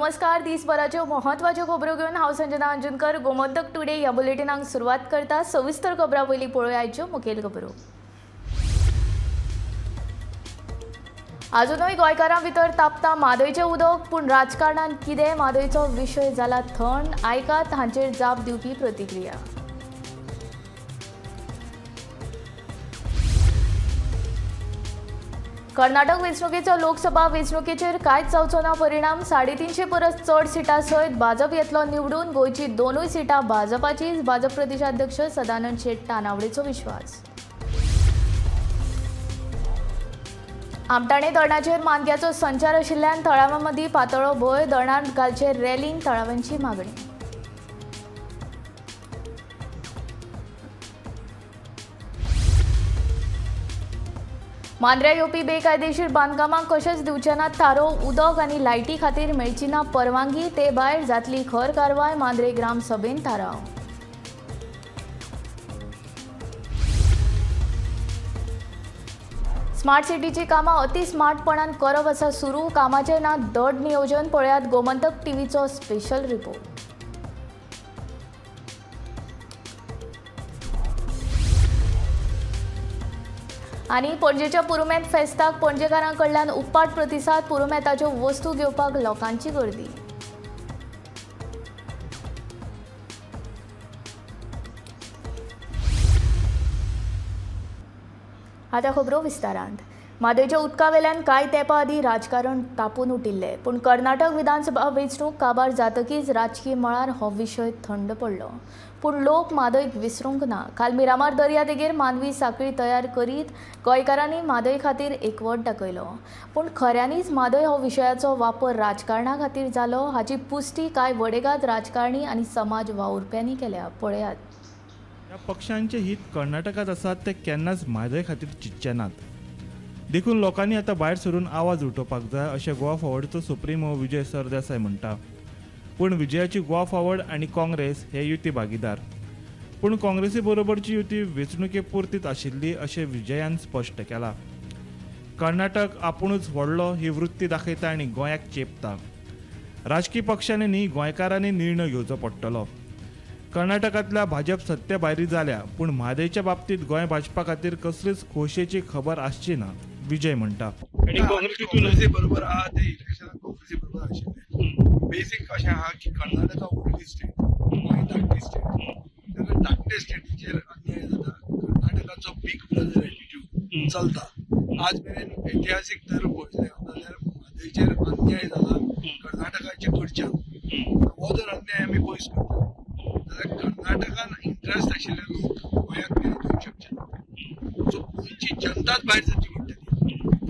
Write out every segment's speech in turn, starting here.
नमस्कार। दिसभराच्यो महत्वाच्यो खबरो घेवन हांव संजना अंजुनकर गोमंतक टुडे ह्या बुलेटिनाक सुरवात करता। सविस्तर खबरां पयलीं पळोवया आयच्यो मुखेल खबरो। आजुनूय गोंयकारां भितर तापता म्हादयचें उदक, पूण राजकारणान कितें म्हादयचो विशय जाला थंड। आयकात हांचेर जाप दिवपी प्रतिक्रिया। कर्नाटक वेंचणुकेचो लोकसभा वेंचणुकेचेर कांयच जावचो ना परिणाम। 350 परस चड सिटां सयत भाजप येतलो निवडून। गोंयची दोनूय सिटां भाजपाचीच, भाजप प्रदेशाध्यक्ष सदानंद शेट तानावडेचो विश्वास। आमटाणे धरणाचेर मानग्याचो संचार आशिल्ल्यान थळाव्यां मदीं पातळ्ळो भंय। धरणांत घालचे रॅलिंग, थळाव्यांची मागणी। मांद्र्या येवपी बेकायदेशीर बांदकामांक कशेंच दिवचे ना थारो। उदक आनी लायटी खातीर मेळची ना परवानगी, ते भायर जातली खर कारवाय। मांद्रे ग्रामसभेन थाराव। स्मार्ट सिटीची कामां अति स्मार्टपणान करप आसा सुरू। कामाचें ना धड नियोजन। पळयात गोमंतक टीव्हीचो स्पेशल रिपोर्ट। आनी पणजेच्या पुरुमेंत फेस्ताक पणजेकारां कडल्यान उपाट प्रतिसाद। पुरुमेंताच्यो वस्तू घेवपाक लोकांची गर्दी। आतां खबरो विस्तारांत। म्हादयच्या उदका वेल्यान कांय तेंपा आदीं राजकारण तापून उठिल्लें, पूण कर्नाटक विधानसभा वेंचणूक काबार जातकीच राजकी मळार हो विशय थंड पडलो। पूण लोक म्हादयक विसरूंक ना। काल मिरामार दर्यादेगेर मानवी साखळी तयार करीत गोंयकारांनी म्हादय खातीर एकवट दाखयलो। पूण खऱ्यांनीच म्हादय हो विशयाचो वापर राजकारणा खातीर जालो हाची पुष्टी कांय वडेगाद राजकारणी आनी समाज वावुरप्यांनी केल्या। पळयात। ह्या पक्षांचे हित कर्नाटकांत आसात ते केन्नाच म्हादय खातीर चिंतचे नात, देखून लोकांनी आतां भायर सरून आवाज उठोवपाक जाय अशें गोवा फॉरवर्डचो सुप्रीमो विजय सरदेसाय म्हणटा। पूण विजयाची गोवा फॉरवर्ड आनी काँग्रेस हे युती भागीदार, पूण काँग्रेसी बरोबरची युती वेंचणुके पुरतीच आशिल्ली अशें विजयान स्पश्ट केलां। कर्नाटक आपुणूच व्हडलो ही वृत्ती दाखयता आनी गोंयाक चेपता। राजकी पक्षांनी न्ही गोंयकारांनी निर्णय घेवचो पडटलो। कर्नाटकांतल्या भाजप सत्ते भायरी जाल्या, पूण म्हादयच्या बाबतींत गोंय भाजपा खातीर कसलीच खोशयेची खबर आसची ना, विजय म्हणटा। काँग्रेसी बरोबर आहा ते इलेक्शनाक काँग्रेसी बरोबर आशिल्ले। बेसीक अशें आहा की कर्नाटका व्हडली स्टेट, गोंय धाकटी स्टेट। तेन्ना धाकटे स्टेटीचेर अन्याय जाता। कर्नाटकाचो बीग ब्रदर एटिट्यूड चलता। आज मेरेन इतिहासीक जर पळयलें जाल्यार म्हादयचेर अन्याय जाला कर्नाटकाचे कडच्यान। हो जर अन्याय आमी पयस करतले जाल्यार कर्नाटकान इंट्रस्ट आशिल्ले लोक गोंयांत मेरेन येवंक शकचे ना। सो गोंयची जनताच भायर सरची पडटली।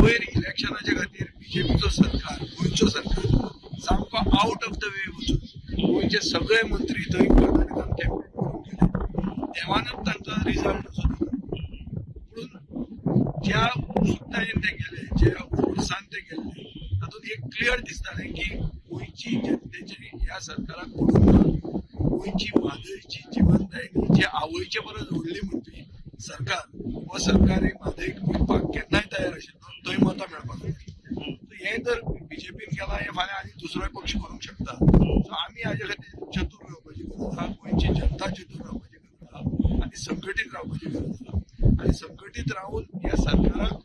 पयर इलेक्शनाच्या खातीर बीजेपीचो सरकार, गोंयचो सरकार सामको आउट ऑफ the वे वचून गोंयचे सगळे मंत्री थंय कर्नाटकान कॅम्पेन करूंक गेले। देवानूच तांकां रिजल्ट असो दिलो। पूण ज्या उत्सुकतायेन ते गेले, ज्या फोर्सान ते गेल्ले, तातूंत एक क्लियर दिसतालें की गोंयची जनतेची ह्या सरकाराक पडूंक ना। गोंयची म्हादयची जिवनदायिनी जी आवयचे परस व्हडली म्हणपी सरकार, हो सरकार म्हादयक विकपाक केन्नाय तयार आशिल्लो, थंय मतां मेळपाक लागली। हें जर बीजेपीन केलां हें फाल्यां आनी दुसरोय पक्ष करूंक शकता। सो आमी हाजे खातीर चतूर रावपाची गरज आहा, गोंयची जनता चतूर रावपाची गरज आहा आनी संघटीत रावपाची गरज आहा। आनी संघटीत रावन ह्या सरकाराक,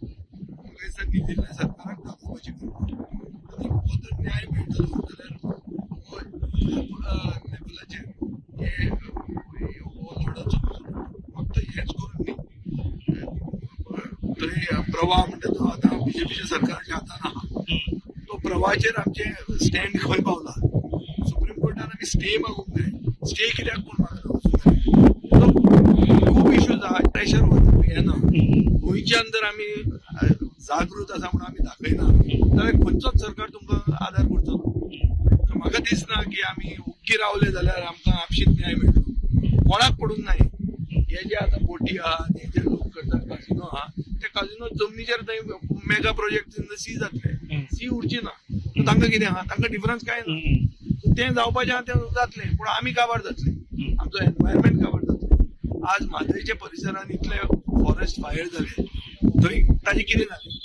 म्हाका दिल्ल्या सरकाराक दाखोवपाची गरज आहा। आनी हो जर न्याय मेळटलो जाल्यार हो लेवलाचेर हे हो लढो चलचो। फक्त हेंच करून न्ही, थंय प्रवाह म्हणटा तो आतां बीजेपीच्या सरकाराच्या हातान आहा। तो प्रवाहाचेर आमचें स्टँड खंय पावला? सुप्रीम कोर्टान आमी स्टे मागूंक जाय। स्टे कित्याक कोण मागना वचूंक जाय। खूब इश्यूज आहा, प्रेशर येना। गोंयच्या अंदर आमी जागृत आसा म्हणून आमी दाखयना जाल्यार खंयचोच सरकार तुमकां आदार करचो ना। म्हाका दिसना की आमी ओग्गी रावले जाल्यार आमकां आपशीच न्याय मेळटलो। कोणाक पडूंक ना। हे जे आतां बोटी आहा, हे जे लोक करतात काजिनो आहा, ते काजिनो जमनीचेर थंय मेगा प्रोजेक्ट सी जातले, सी उरची ना। तांकां कितें आहा, तांकां डिफरन्स कांय ना। तें जावपाचें आहा तें जातलें, पूण आमी काबार जातले, आमचो एनवायरमेंट काबार जातले। आज म्हादयच्या परिसरान इतले फॉरेस्ट फायर जाले, थंय ताजें कितें जालें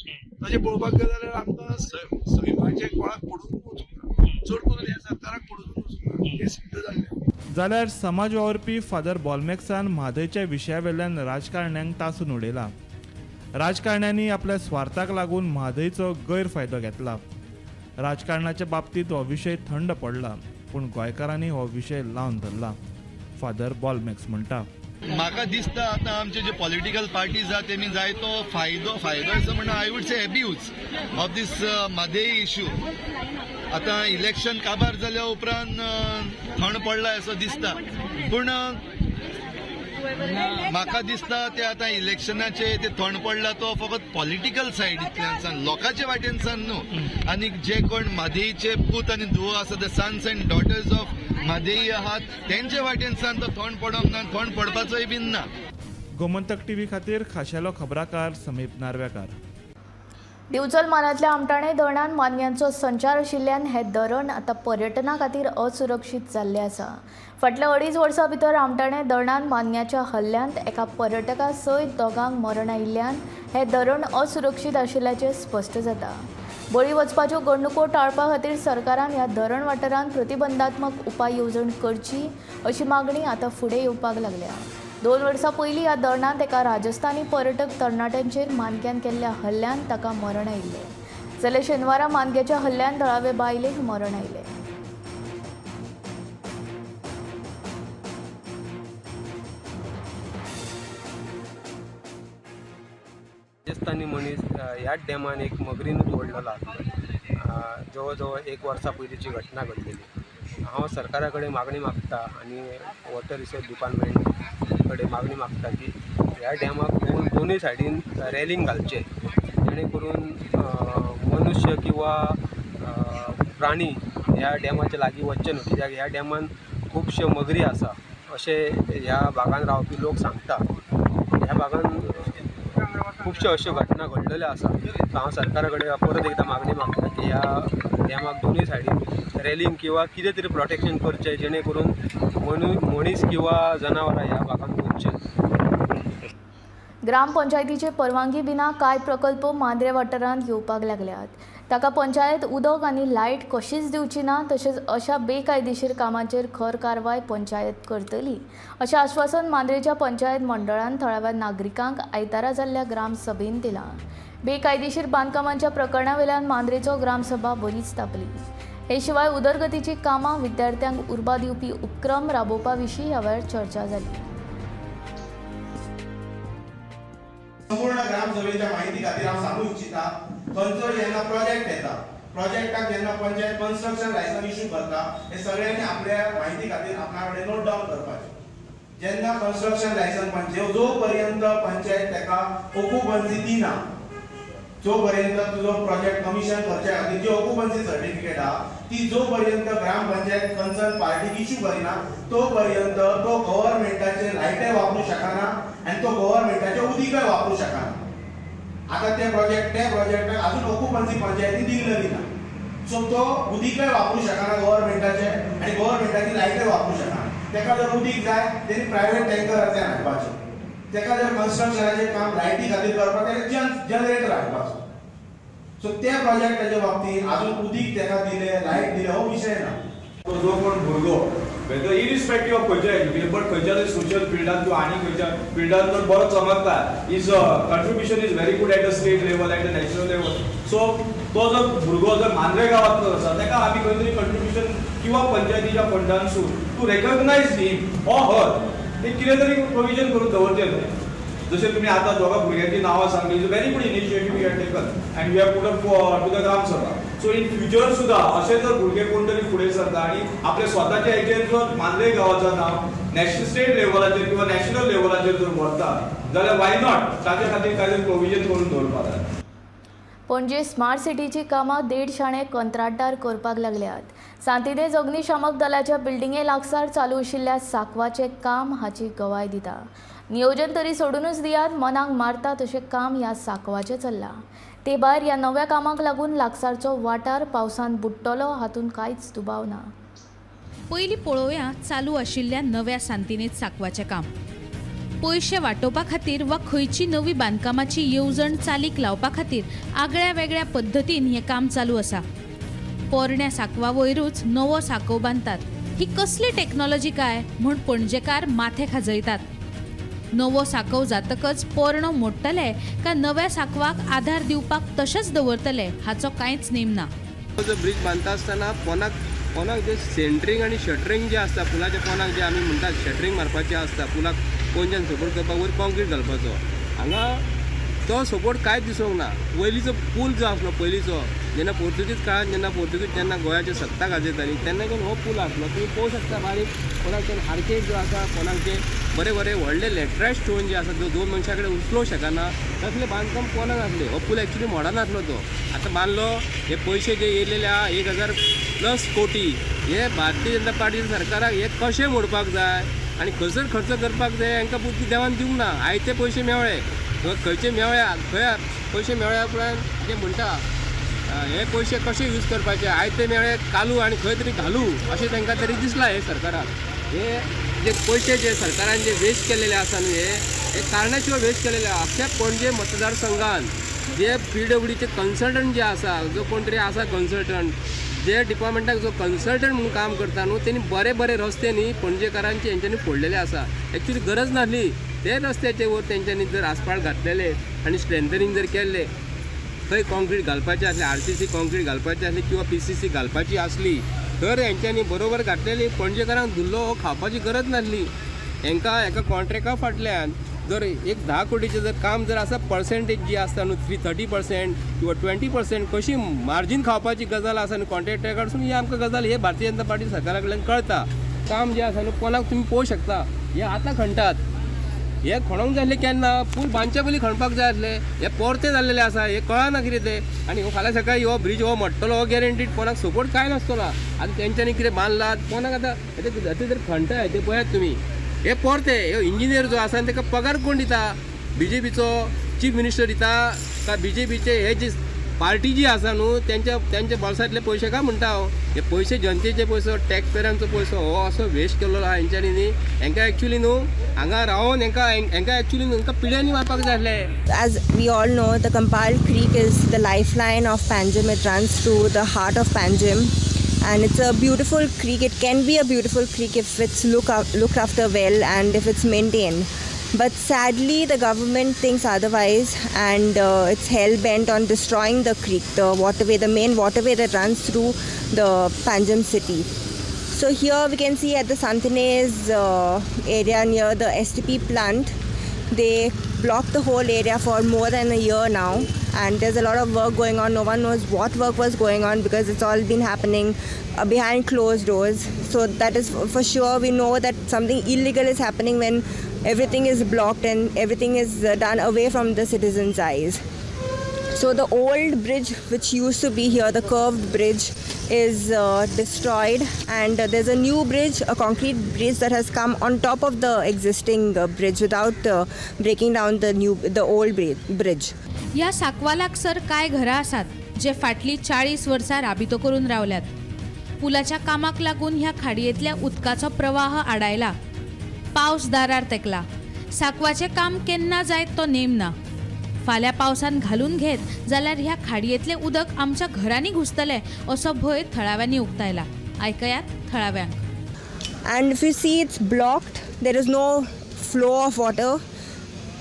तशें पळोवपाक गेलें जाल्यार आमकां सैमाचें कोणाक पडूंक वचूंक ना। चड करून ह्या सरकाराक पडून वचूंक ना हें सिद्ध जाल्लें. जाल्यार समाज वावुरपी फादर बॉलमॅक्सान म्हादयच्या विशया वेल्यान राजकारण्यांक तासून उडयला. राजकारण्यांनी आपल्या स्वार्थाक लागून म्हादयचो गैरफायदो घेतला. राजकारणाच्या बाबतींत हो विशय थंड पडला, पूण गोंयकारांनी हो विशय लावन धरला. फादर बॉलमॅक्स म्हणटा, म्हाका दिसता आतां आमचे जे पॉलिटिकल पार्टीज आहा तेमी जायतो फायदो फायदो असो म्हणटा, I would say abuse of this Mhadei issue. आतां इलेक्शन काबार जाल्या उपरांत थंड पडला असो दिसता, पूण म्हाका दिसता ते आतां इलेक्शनाचे ते थंड पडला तो फकत पॉलिटिकल सायडींतल्यान, लोकांचे वाटेनसान न्हू. आनी जे कोण म्हादईचे पूत आनी धुवो आसा, the sons and daughters of Mhadei आहात, तेंचे वाटेनसान तो थंड पडोंक ना, थंड पडपाचोय बीन ना. गोमंतक टीव्ही खातीर खाशेलो खबराकार समीप नार्वेकार. दिवचल म्हालांतल्या आमटाणे धरणान मानग्यांचो संचार आशिल्ल्यान हें धरण आतां पर्यटना खातीर असुरक्षीत जाल्लें आसा. फाटल्या 2.5 वर्सां भितर आमटाणे धरणान मानग्याच्या हल्ल्यांत एका पर्यटका सयत दोगांक मरण आयिल्ल्यान हें धरण असुरक्षीत आशिल्ल्याचें स्पश्ट जाता. बळी वचपाच्यो घडणुको टाळपा खातीर सरकारान ह्या धरण वाठारांत प्रतिबंधात्मक उपाय येवजण करची अशी मागणी आतां फुडें येवपाक लागल्या. 2 वर्सां पयलीं ह्या धरणांत एका राजस्थानी पर्यटक तरणाट्यांचेर मानग्यान केल्ल्या हल्ल्यांत ताका मरण आयिल्लें. जाल्यार शेनवारा मानग्याच्या हल्ल्यांत थळावे बायलेक मरण आयलें. राजस्थानी मनीस ह्याच डॅमान एक मगरीनूच ओडलेलो आसलो. जवळ जवळ 1 वर्सा पयलींची घटना घडलेली. हांव सरकारा कडेन मागणी मागता आनी वॉटर रिसोर्स डिपार्टमेंट कडेन मागणी मागता की ह्या डॅमाक दोनूय सायडीन रेलिंग घालचें, जेणे करून मनुष्य किंवा प्राणी ह्या डॅमाच्या लागीं वचचे न्हू, कित्याक ह्या डॅमान खुबश्यो मगरी आसा अशें ह्या भागान रावपी लोक सांगता. ह्या भागान खुबश्यो अश्यो घटना घडलेल्यो आसा. हांव सरकारा कडेन परत एकदां मागणी मागता की ह्या डॅमाक दोनूय सायडीन रेलिंग किंवा कितें तरी प्रोटेक्शन करचें, जेणे करून मनीस किंवा जनावरां ह्या भागान वचचें. ग्रामपंचायतीचे परवानगी विना कांय प्रकल्प मांद्रे वाठारांत येवपाक लागल्यात. ताका पंचायत उदक आनी लायट कशीच दिवची ना, तशेंच अशा बेकायदेशीर कामाचेर खर कारवाय पंचायत करतली अशें आश्वासन मांद्रेच्या पंचायत मंडळान थळाव्या नागरिकांक आयतारा जाल्ल्या ग्रामसभेन दिलां. बेकायदेशीर बांदकामांच्या प्रकरणा वेल्यान मांद्रेचो ग्रामसभा बरीच तापली. हे शिवाय उदरगतीची कामां विद्यार्थ्यांक उर्बा दिवपी उपक्रम राबोवपा विशीं ह्या वेळार चर्चा जाली. संपूर्ण ग्रामसभेच्या माहिती खातीर हांव सांगू इच्छिता, खंयचो जेन्ना प्रोजेक्ट येता, प्रोजेक्टाक जेन्ना पंचायत कन्स्ट्रक्शन लायसन्स इश्यू करता, हे सगळ्यांनी आपल्या माहिती खातीर आपणा कडेन नोट डावन करपाचें. जेन्ना कन्स्ट्रक्शन लायसन्स जो पर्यंत पंचायत ताका ऑक्युपन्सी दिना, जो पर्यंत तुजो प्रोजेक्ट कमिशन करचे खातीर जी ऑक्युपन्सी सर्टिफिकेट आहा ती जो पर्यंत ग्राम पंचायत कन्सर्न पार्टीक इश्यू करिना तो पर्यंत तो गव्हर्मेंटाचे लायटय वापरूं शकना आनी तो गव्हर्मेंटाचे उदीकय वापरूं शकना. आतां ते प्रोजेक्ट त्या प्रोजेक्टाक अजून ऑक्युपन्सी पंचायती दिल्ली ना, सो तो उदीकय वापरूं शकना गव्हर्मेंटाचे आनी गव्हर्मेंटाची लायटय वापरूं शकना. ताका जर उदीक जाय तेणी प्रायवेट टँकरांतल्यान हाडपाचें, ताका जर कन्स्ट्रक्शनाचें काम लायटी खातीर करपाक ताणें जनरेटर हाडपाचो. सो त्या प्रोजेक्टाच्या बाबतींत अजून उदीक ताका दिलें लायट दिलें हो विशय ना. जो कोण भुरगो वेदर इरिस्पेक्टीव ऑफ खंयच्या एज्युकेशन बट खंयच्या तरी सोशल फिल्डान किंवा आनी खंयच्या फिल्डान जर बरो चमकता, his contribution is very good at the state level, at the national level. So तो जर भुरगो जर मांद्रे गांवांतलो आसा ताका आमी खंय तरी कंट्रिब्युशन किंवा पंचायतीच्या फंडांसून to recognise him or her ते कितें तरी प्रोविजन करून दवरचें न्हय. जशें तुमी आतां दोगां भुरग्यांची नांवां सांगली, is a very good initiative you have taken and you have put up to the gram sabha. So in future सुद्दां अशें जर भुरगे कोण तरी फुडें सरता आनी आपल्या स्वताच्या हेचेर जर मांद्रे गांवाचो नांव नॅशनल स्टेट लेवलाचेर किंवा नॅशनल लेवलाचेर जर व्हरता जाल्यार why not ताचे खातीर कांय तरी प्रोविजन करून दवरपाक जाय. पणजे स्मार्ट सिटीची कामां 1.5 शाणे कंत्राटदार करपाक लागल्यात. सांतिनेज अग्निशामक दलाच्या बिल्डिंगे लागसार चालू आशिल्ल्या सांकवाचें काम हाची गवाय दिता. नियोजन तरी सोडूनच दियात, मनाक मारता तशें काम ह्या सांकवाचें चल्लां. ते भायर ह्या नव्या कामाक लागून लागसारचो वाठार पावसान बुडटलो हातूंत कांयच दुबाव ना. पयलीं पळोवया चालू आशिल्ल्या नव्या सांतिनेज सांकवाचें काम. पयशे वांटोवपा खातीर वा खंयची नवी बांदकामाची येवजण चालीक लावपा खातीर आगळ्या वेगळ्या पद्दतीन हें काम चालू आसा. पोरण्या सांकवा वयरूच नवो सांकव बांदतात. ही कसली टॅक्नॉलॉजी काय म्हूण पणजेकार माथे खाजयतात. नवो सांकव जातकच पोरणो मोडटले काय नव्या सांकवाक आधार दिवपाक तशेंच दवरतले हाचो कांयच नेम ना. जो ब्रिज बांदता आसतना पोनाक पोनाक जे सेंटरींग आनी शटरींग जे आसता पुलाच्या पोनाक जे आमी म्हणटात शटरींग मारपाचें आसता पुलाक कोनच्यान सपोर्ट करपाक वयर कॉन्क्रीट घालपाचो, हांगा तो सपोर्ट कांयच दिसूंक ना. पयलींचो पूल जो आसलो पयलींचो जेन्ना पोर्तुगीज काळान जेन्ना पोर्तुगीज जेन्ना गोंयाची सत्ता गाजयताली तेन्नाच्यान हो पूल आसलो. तुमी पळोवंक शकता बारीक कोणाकच्यान आर्केड जो आसा कोणाक जे बरे बरे व्हडले लेटरायट स्टोन जे आसा जो दोन मनशां कडेन उचलोवंक शकना तसलें बांदकाम कोणाक आसलें. हो पूल एक्चुली मोडनासलो तो आतां बांदलो. हे पयशे जे येयलेले आहा 1000+ कोटी हे भारतीय जनता पार्टी सरकाराक हे कशें मोडपाक जाय आनी खंयसर खर्च करपाक जाय हांकां बुद्दी देवान दिवंक ना. आयते पयशे मेळ्ळे खंयचे मेळ्ळे खंय पयशे मेळ्ळ्या उपरांत जे म्हणटा हे पयशे कशे यूज करपाचे आयते मेळ्ळे कालू आनी खंय तरी घालू अशें तांकां तरी दिसलां. हे सरकाराक हे जे पयशे जे सरकारान जे वेस्ट केलेले आसा न्हू हे कारणा शिवाय वेस्ट केलेले आसा. अख्ख्या पणजे मतदारसंघान जे पीडब्ल्यूडीचे कन्सल्टंट जे आसा जो कोण तरी आसा कन्सल्टंट जे डिपार्टमेंटाक जो कन्सल्टंट म्हणून काम करता न्हू तेणी बरे बरे रस्ते न्ही पणजेकारांचे हेंच्यांनी फोडलेले आसा. एक्चुली गरज नासली ते रस्त्याचे वर तेंच्यांनी जर आसपाळ घातलेले आनी स्ट्रेंथनींग जर केल्ले खंय कॉन्क्रीट घालपाचें आसलें आरसीसी कॉन्क्रीट घालपाचें आसली किंवा पीसीसी घालपाची आसली तर हेंच्यांनी बरोबर घातलेली पणजेकारांक धुल्लो हो खावपाची गरज नासली. हेंकां एका कॉन्ट्रेक्टा फाटल्यान जर एक 10 कोटीचें जर काम जर आसा पर्सेंटेज जी आसता न्हू 30% किंवा 20% कशी मार्जीन खावपाची गजाल आसा न्हू कॉन्ट्रेक्टरा कडसून ही आमकां गजाल हे भारतीय जनता पार्टी सरकारा कडल्यान कळटा. काम जें आसा न्हू कोणाक तुमी पळोवंक शकता हे आतां खणटात हे खणोंक जाय आसलें केन्ना पूल बांदच्या पयलीं खणपाक जाय आसलें. हे पोरते जाल्लेले आसा हे कळना कितें तें आनी हो फाल्यां सकाळी हो ब्रिज हो मोडटलो हो गॅरंटीड कोणाक सपोर्ट कांय नासतलो. आतां तेंच्यांनी कितें बांदलां कोणाक आतां आतां जर खणटा ते पळयात तुमी हे पोरते हे इंजिनियर जो आसा ताका पगार कोण दिता बीजेपीचो चीफ मिनिस्टर दिता काय बीजेपीचे हे जी पार्टी जी आसा न्हू तेंच्या तेंच्या बोल्सांतले पयशे काय म्हणटा हांव. हे पयशे जनतेचे पयसो टॅक्स पेयरांचो पयसो हो असो वेस्ट केल्लो आहा हेंच्यांनी न्ही. हेंकां एक्चुली न्हू हांगा रावन हेंकां हेंकां एक्चुली न्हू हेंकां पिड्यांनी मारपाक जाय आसलें. As we all know, the Campal Creek is the lifeline of Panjim. It runs through the heart of Panjim and it's a beautiful creek. It can be a beautiful creek if it's looked after well and if it's maintained. But sadly, the government thinks otherwise, and it's hell-bent on destroying the creek, the waterway, the main waterway that runs through the Panjim city. So here we can see at the Santinez area near the STP plant, they blocked the whole area for more than a year now, and there's a lot of work going on. No one knows what work was going on because it's all been happening behind closed doors. So that is for sure, we know that something illegal is happening when everything is blocked and everything is done away from the citizens' eyes. So the old bridge which used to be here, the curved bridge, is destroyed, and there's a new bridge, a concrete bridge that has come on top of the existing bridge without breaking down the old bridge. ह्या सांकवा लागसर कांय घरां आसात जे फाटलीं 40 वर्सां राबितो करून रावल्यात. पुलाच्या कामाक लागून ह्या खाडयेंतल्या उदकाचो प्रवाह आडायला. पावस दारार तेकला. सांकवाचें काम केन्ना जायत तो नेम ना. फाल्यां पावसान घालून घेत जाल्यार ह्या खाडयेंतलें उदक आमच्या घरांनी घुसतलें असो भंय थळाव्यांनी उक्तायला. आयकयात थळाव्यांक. And if you see, it's blocked. There is no flow of water.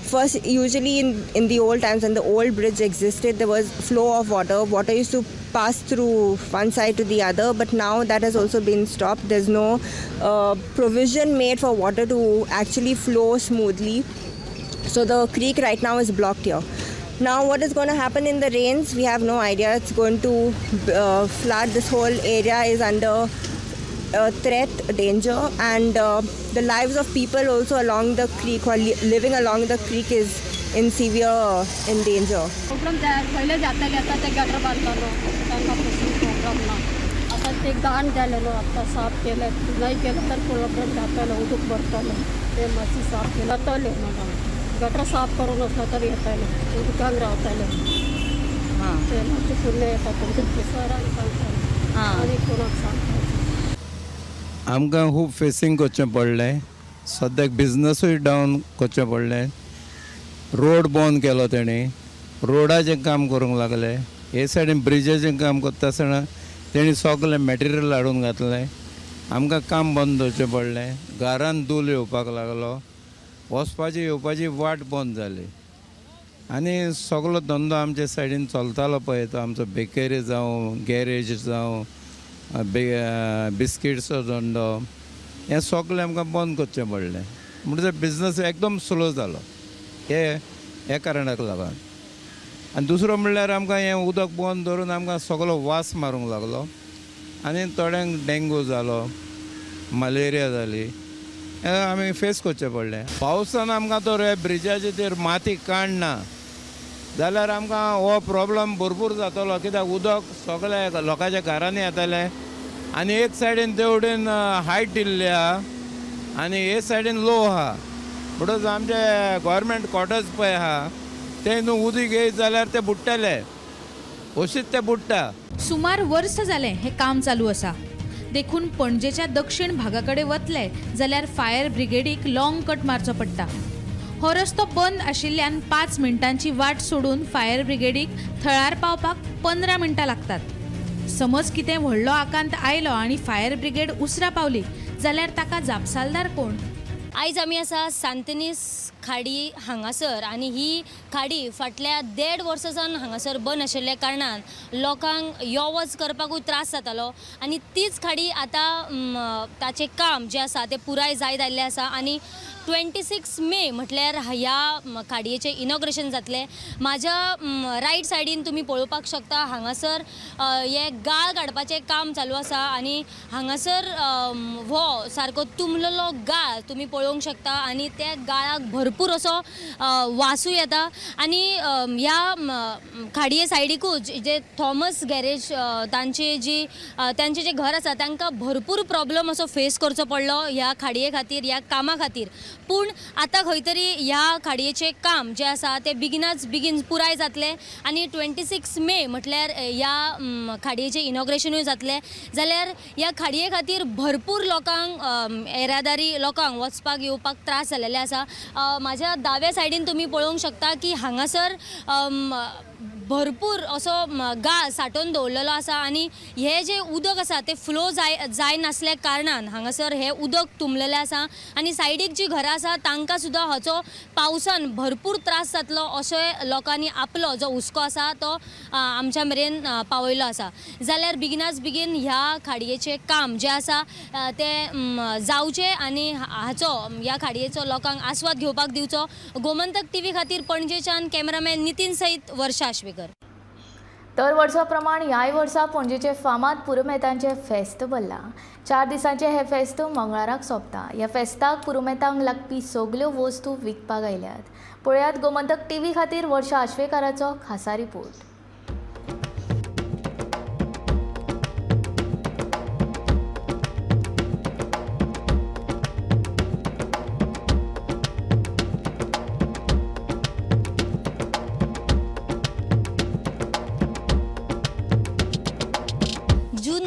First, usually in the old times when the old bridge existed, there was flow of water. Water used to pass through one side to the other, but now that has also been stopped. There's no provision made for water to actually flow smoothly. So the creek right now is blocked here. Now what is going to happen in the rains, we have no idea. It's going to flood. This whole area is under threat, danger, and the lives of people also along the creek who are living along the creek is in severe in danger. Problem पहिले जाताले आतां ते gutter बांदतालो तांकां पसून problem ना. आतां ते घाण जालेलो आतां साफ केलें नाही केलें तर प्रॉब्लम जातालो उदक भरतालो ते मातशें साफ केलें जातालें मॅडम. गटर साफ करून आसलो तर येतालें उदकान रावतालें ते मातशें फुडलें येता सरान सांगतालें आनी कोणाक सांगता. आमकां खूब फेसींग करचें पडलें. सद्याक बिजनसूय डावन करचें पडलें. रोड बंद केलो तेणी, रोडाचें काम करूंक लागले. हे सायडीन ब्रिजाचें काम करता आसतना तेणी सगळें मॅटिरियल हाडून घातलें. आमकां काम बंद दवरचें पडलें. घरान धूल येवपाक लागलो, वचपाची येवपाची वाट बंद जाली आनी सगळो धंदो आमच्या सायडीन चलतालो पळय तो आमचो बेकरी जावं, गॅरेज जावं, बिस्किट्सचो धंदो, हें सगळें आमकां बंद करचें पडलें. म्हणजे बिजनस एकदम स्लो जालो हे ह्या कारणाक लागून. आनी दुसरो म्हणल्यार आमकां हें उदक बंद दवरून आमकां सगळो वास मारूंक लागलो आनी थोड्यांक डेंगू जालो, मलेरिया जाली, हें आमी फेस करचें पडलें. पावसान आमकां तर हे ब्रिजाचे तर माती काडना जाल्यार आमकां हो प्रॉब्लम भरपूर जातलो. कित्याक उदक सगळें लोकांच्या घरांनी येतालें आनी एक सायडीन तेवटेन हायट दिल्ली आहा आनी हे सायडीन लो आहा. म्हणटकच आमचे गव्हर्मेंट क्वॉर्टर्स पळय आहा ते न्हू उदक येयत जाल्यार ते बुडटले, अशीच ते बुडटा. सुमार वर्स जालें हें काम चालू आसा. देखून पणजेच्या दक्षिण भागा कडेन वतले जाल्यार फायर ब्रिगेडीक लॉंग कट मारचो पडटा. हो रस्तो बंद आशिल्ल्यान 5 मिनटांची वाट सोडून फायर ब्रिगेडीक थळार पावपाक 15 मिनटां लागतात. समज कितें व्हडलो आकांत आयलो आनी फायर ब्रिगेड उसरां पावली जाल्यार ताका जापसालदार कोण? आयज आमी आसा सांतनीस खाडी हांगासर आनी ही खाडी फाटल्या 1.5 वर्सां सावन हांगासर बंद आशिल्ल्या कारणान लोकांक यो वच करपाकूय त्रास जातालो आनी तीच खाडी आतां ताचें काम जें आसा तें पुराय जायत आयिल्लें आसा आनी 26 मे म्हटल्यार ह्या खाडयेचें इनॉग्रेशन जातलें. म्हाज्या रायट सायडीन तुमी पळोवपाक शकता हांगासर हे गाळ काडपाचें काम चालू आसा आनी हांगासर हो सारको तुंबलेलो गाळ तुमी पळोवंक शकता आनी त्या गाळाक भरपूर असो वासूय येता. आनी ह्या खाडये सायडीकूच जे थॉमस गॅरेज तांचे जी तांचें जें घर आसा तांकां भरपूर प्रॉब्लम असो फेस करचो पडलो ह्या खाडये खातीर, ह्या कामा खातीर. पूण आतां खंय तरी ह्या खाडयेचें काम जें आसा तें बेगिनाच बेगीन पुराय जातलें आनी 26 मे म्हटल्यार ह्या खाडयेचें इनॉग्रेशनूय जातलें. जाल्यार ह्या खाडये खातीर भरपूर लोकांक येरादारी लोकांक वचपाक येवपाक त्रास जाल्ले आसा. म्हाज्या दाव्या सायडीन तुमी पळोवंक शकता की हांगासर भरपूर असो गाळ साठोवन दवरलेलो आसा आनी हे जे उदक आसा तें फ्लो जाय नासल्या कारणान हांगासर हें उदक तुंबलेलें आसा आनी सायडीक जी घरां आसा तांकां सुद्दां हाचो पावसान भरपूर त्रास जातलो अशें लोकांनी आपलो जो हुस्को आसा तो आमच्या मेरेन पावयलो आसा. जाल्यार बेगिनाच बेगीन ह्या खाडयेचें काम जें आसा तें जावचें आनी हाचो ह्या खाडयेचो लोकांक आस्वाद घेवपाक दिवचो. गोमंतक टीव्ही खातीर पणजेच्यान कॅमेरामॅन नितीन सयत वर्षा आश्वेकर. दर वर्सा प्रमाण ह्याय वर्सा पणजेचे फामाद पुरुमेतांचें फेस्त भरलां. 4 दिसांचें हें फेस्त मंगळाराक सोंपता. ह्या फेस्ताक पुरुमेतांक लागपी सगल्यो वस्तू विकपाक आयल्यात. पळयात गोमंतक टीव्ही खातीर वर्षा आश्वेकाराचो खासा रिपोर्ट.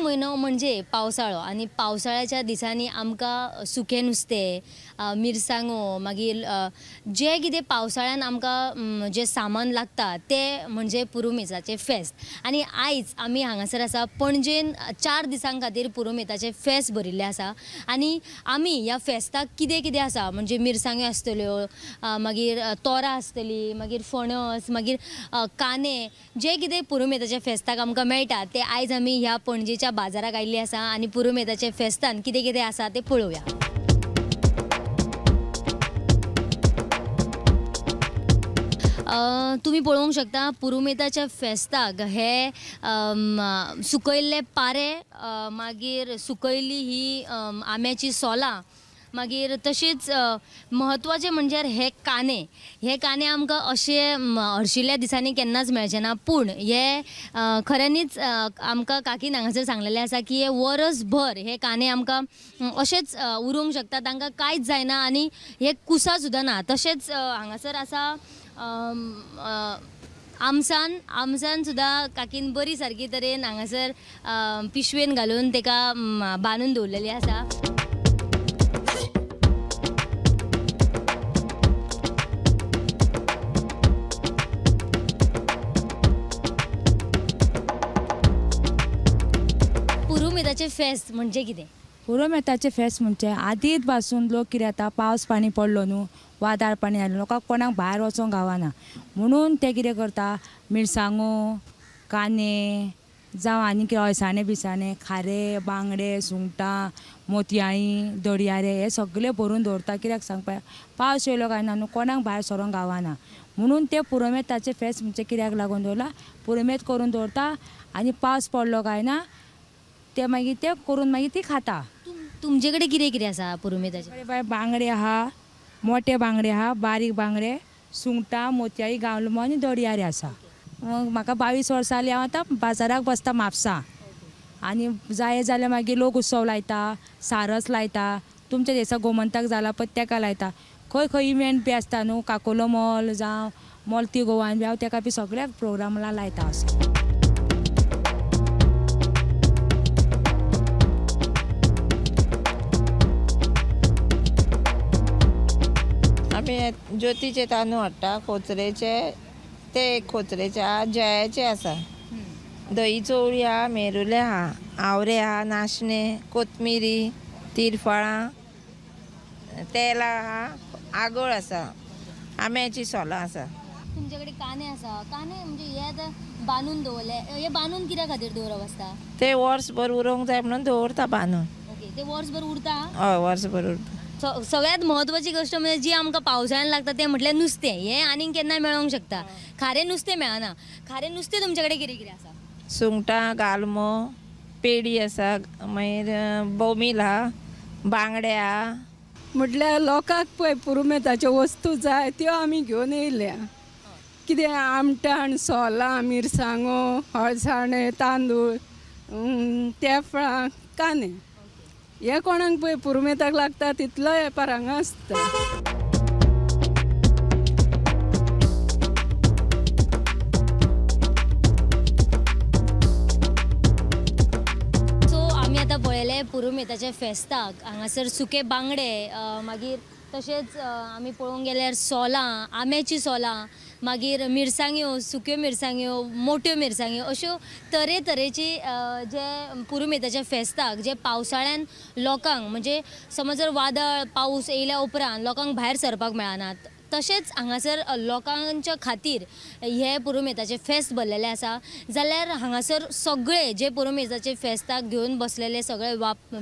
म्हयनो म्हणजे पावसाळो आनी पावसाळ्याच्या दिसांनी आमकां सुकें नुस्तें, मिरसांगो, मागीर जें कितें पावसाळ्यान आमकां जें सामान लागता तें म्हणजे पुरुमेताचें फेस्त. आनी आयज आमी हांगासर आसा पणजेन 4 दिसां खातीर पुरुमेताचें फेस्त भरिल्लें आसा आनी आमी ह्या फेस्ताक कितें कितें आसा म्हणजे मिरसांग्यो आसतल्यो, मागीर तोरां आसतली, मागीर फणस, मागीर कांदे, जें कितें पुरुमेताच्या फेस्ताक आमकां मेळटा तें आयज आमी ह्या पणजेच्या बाजाराक आयिल्ली आसा आनी पुरुमेताच्या फेस्तान कितें कितें आसा तें पळोवया. तुमी पळोवंक शकता पुरुमेताच्या फेस्ताक हे सुकयल्ले पारे, मागीर सुकयल्ली ही आंब्याची सोलां, मागीर तशीच म्हत्वाचें म्हणजे हे कांदे. हे कांदे आमकां अशे हरशिल्ल्या दिसांनी केन्नाच मेळचे ना, पूण हे खऱ्यांनीच आमकां काकीन हांगासर सांगलेलें आसा की हे वरसभर हे कांदे आमकां अशेच उरूंक शकता, तांकां कांयच जायना आनी हे कुसां सुद्दां ना. तशेंच हांगासर आसा आमसान, आमसान सुद्दां काकीन बरी सारकी तरेन हांगासर पिशवेन घालून ताका बांदून दवरलेली आसा. पुरुमेंताचें फेस्त म्हणजे कितें? पुरुमेंताचें फेस्त म्हणजे आदींच पासून लोक कितें जाता, पावस पाणी पडलो न्हू, वादळ पाणी आयलें, लोकांक कोणाक भायर वचोंक गावना म्हणून ते कितें करता, मिरसांगो, कांदे जावं आनी कितें अळसाणे बिसाणे, खारे, बांगडे, सुंगटां, मोतयाळी, दर्यारे हे सगळे भरून दवरता. कित्याक सांगपा, पावस येयलो काय ना न्हू कोणाक भायर सरोंक गावना म्हणून ते पुरुमेंताचें फेस्त म्हणजे कित्याक लागून दवरला, पुरुमेंत करून दवरता आनी पावस पडलो काय ना ते मागीर ते करून मागीर ती खाता. तुमचे कडेन कितें कितें आसा पुरुमेंताचें? बाय बांगडे आहा, मोठे बांगडे आहा, बारीक बांगडे, सुंगटां, मोतयाळी, गांवलमो आनी दर्यारे आसा. म्हाका 22 वर्सां जालीं हांव आतां बाजाराक बसता म्हापसा, आनी जाय जाल्यार मागीर लोक उत्सव लायता, सारस लायता, तुमच्या दिसा गोमंताक जाला पळय तेका लायता, खंय खंय इव्हेंट बी आसता न्हू, काकोलो मॉल जावं मोल्ती गोवान बी हांव तेका बी सगळ्या प्रोग्रामाक लायता असो. आमी ज्योतीचे तांदूळ हाडटा, कोचरेचे, ते एक कोचरेचे आहा, जयाचे आसा, दही चवळी आहा, मेरुले आहा, आवरे आहा, नाशणे, कोथमिरी, तिरफळां, तेलां आहा, आगोळ आसा, आंब्याची सोलां आसा. तुमचे कडेन कांदे आसा, कांदे म्हणजे हे आतां बांदून दवरले, हे बांदून कित्या खातीर दवरप आसता? ते वर्सभर उरोंक जाय म्हणून दवरता बांदून. ओके, ते वर्सभर उरता? हय, वर्सभर उरता. सगळ्यात म्हत्वाची गोष्ट म्हणजे जी आमकां पावसाळ्यान लागता तें म्हटल्यार नुस्तें. हें आनीक केन्नाय मेळोंक शकता, खारें नुस्तें मेळना. खारें नुस्तें तुमचे कडेन कितें कितें आसा? सुंगटां, गालमो, पेडी आसा, मागीर बोमील आहा, बांगडे आहा. म्हटल्यार लोकांक पळय पुरुमेंताच्यो वस्तू जाय त्यो आमी घेवन येयल्या. कितें आमटाण, सोलां, मिरसांगो, हळसाणे, तांदूळ, तेफळां, कांदे, हे कोणाक पळय पुरुमेंताक लागता तितलो वेपार हांगा आसता. सो आमी आतां पळयलें पुरुमेंताच्या फेस्ताक हांगासर सुके बांगडे, मागीर तशेंच आमी पळोवंक गेल्यार सोलां, आंब्याचीं सोलां, मागीर मिरसांग्यो, सुक्यो मिरसांग्यो, मोट्यो मिरसांग्यो, अश्यो तरेतरेची जे पुरुमेंताच्या फेस्ताक जे पावसाळ्यान लोकांक म्हणजे समज जर वादळ पावस येयल्या उपरांत लोकांक भायर सरपाक मेळनात, तशेंच हांगासर लोकांच्या खातीर हे पुरुमेंताचें फेस्त भरलेलें आसा. जाल्यार हांगासर सगळे जे पुरुमेंताचे फेस्ताक घेवन बसलेले सगळे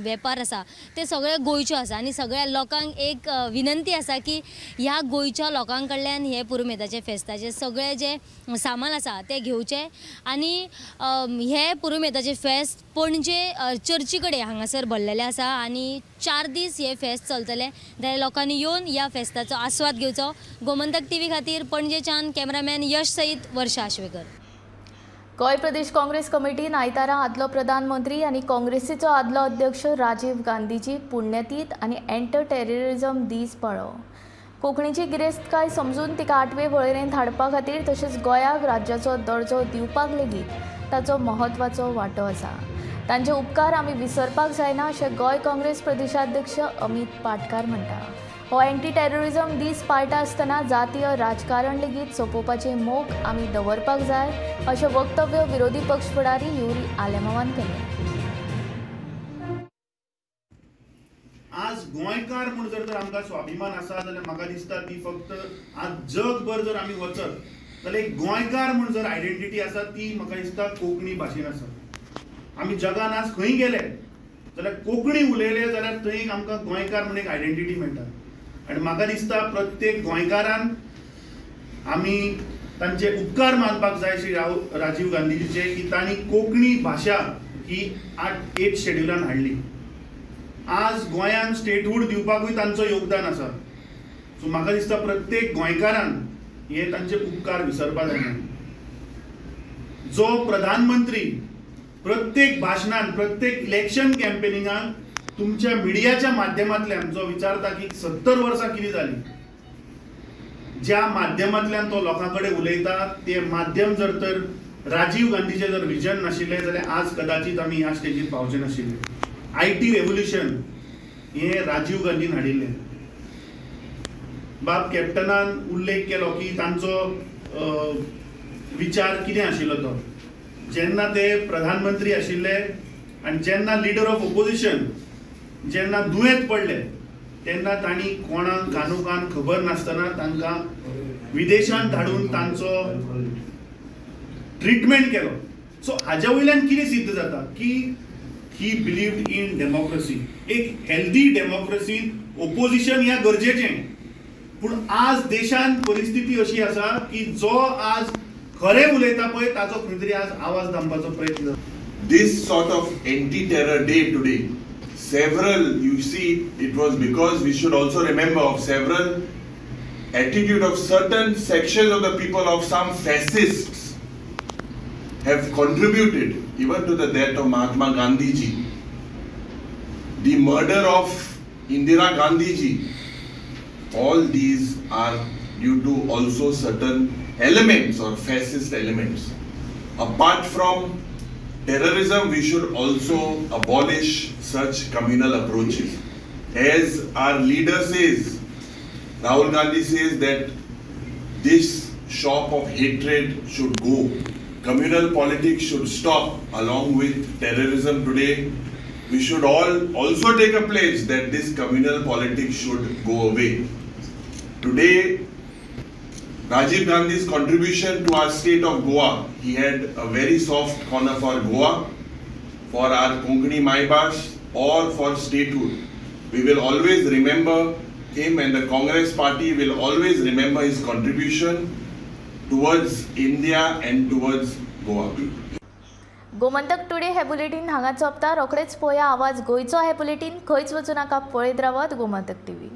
वेपार आसा ते सगळे गोंयचे आसा आनी सगळ्या लोकांक एक विनंती आसा की ह्या गोंयच्या लोकां कडल्यान हे पुरुमेंताचे फेस्ताचे सगळे जे सामान आसा ते घेवचे आनी हे पुरुमेंताचे फेस्त पणजे चर्ची कडेन हांगासर भरलेलें आसा आनी 4 दीस हे फेस्त चलतले. जाल्यार लोकांनी येवन ह्या फेस्ताचो आस्वाद घेवचो. गोमंतक टीव्ही खातीर पणजेच्यान कॅमेरामॅन यश सहित वर्षा आश्वेकर. गोंय प्रदेश काँग्रेस कमिटीन आयतारा आदलो प्रधानमंत्री आनी काँग्रेसीचो आदलो अध्यक्ष राजीव गांधीची पुण्यतीथ आनी एंटी टेररिझम दीस पाळ्ळो. कोंकणीची गिरेस्तकाय समजून तिका 8वे वळेरेंत हाडपा खातीर तशेंच गोंयाक राज्याचो दर्जो दिवपाक लेगीत ताचो म्हत्वाचो वांटो आसा. तांचे उपकार आमी विसरपाक जायना अशें गोंय काँग्रेस प्रदेशाध्यक्ष अमित पाटकार म्हणटा. हो एंटी टेररिझम दीस पाळटा आसतना जातीय राजकारण लेगीत सोंपोवपाची मोख आमी दवरपाक जाय अशें वक्तव्य विरोधी पक्ष फुडारी युरी आलेमावान केलें. आज गोंयकार म्हूण जर तर आमकां स्वाभिमान आसा जाल्यार म्हाका दिसता ती फक्त आज जगभर जर आमी वचत जाल्यार एक गोंयकार म्हूण जर आयडेंटिटी आसा ती म्हाका दिसता कोंकणी भाशेन आसा. आमी जगान आज खंय गेले जाल्यार कोंकणी उलयले जाल्यार थंय आमकां गोंयकार म्हूण एक आयडेंटिटी मेळटा. आनी म्हाका दिसता प्रत्येक गोंयकारान आमी तांचे उपकार मानपाक जाय श्री राजीव गांधीजीचे की तांणी कोंकणी भाशा ही 8 शेड्युलान हाडली. आज गोंयांत स्टेटहूड दिवपाकूय तांचो योगदान आसा. सो म्हाका दिसता प्रत्येक गोंयकारान हे तांचे उपकार विसरपाक जायना. जो प्रधानमंत्री प्रत्येक भाशणान प्रत्येक इलेक्शन कॅम्पेनिंगान तुमच्या मिडियाच्या माध्यमांतल्यान जो विचारता की 70 वर्सां कितें जाली, ज्या माध्यमांतल्यान तो लोकां कडेन उलयता ते माध्यम जर तर राजीव गांधीचें जर विजन नाशिल्लें जाल्यार आज कदाचित आमी ह्या स्टेजीर पावचे नाशिल्ले. IT revolution हें राजीव गांधीन हाडिल्लें. बाब कॅप्टनान उल्लेख केलो की तांचो विचार कितें आशिल्लो तो, जेन्ना ते प्रधानमंत्री आशिल्ले आनी जेन्ना लिडर ऑफ ओपोजिशन जेन्ना दुयेंत पडले तेन्ना तांणी कोणाक कानोकान खबर नासतना तांकां विदेशांत धाडून तांचो ट्रिटमेंट केलो. सो हाज्या वयल्यान कितें सिद्ध जाता की ही बिलीव्ड इन डेमोक्रेसी. एक हेल्दी डेमोक्रेसीन ओपोजिशन ह्या गरजेचें, पूण आज देशान परिस्थिती अशी आसा की जो आज खरें उलयता पळय ताचो खंय तरी आज आवाज दामपाचो प्रयत्न. This sort of anti-terror day today, several, you see, it was because we should also remember of several attitude of certain sections of the people of some fascists have contributed even to the death of Mahatma Gandhi ji, the murder of Indira Gandhi ji. All these are due to also certain elements or fascist elements. Apart from terrorism, we should also abolish such communal approaches. As our leader says, Rahul Gandhi says that this shop of hatred should go. Communal politics should stop along with terrorism today. We should all also take a pledge that this communal politics should go away. Today, Rajiv Gandhi's contribution to our state of Goa, he had a very soft corner for Goa, for our Konkani Maibash, or for statehood. We will always remember him, and the Congress party will always remember his contribution towards India and towards Goa. Gomantak today हे bulletin हांगा सोंपता. रोखडेच पळया आवाज गोंयचो हे bulletin. खंयच वचूं नाका, पळयत रावात गोमंतक टीव्ही.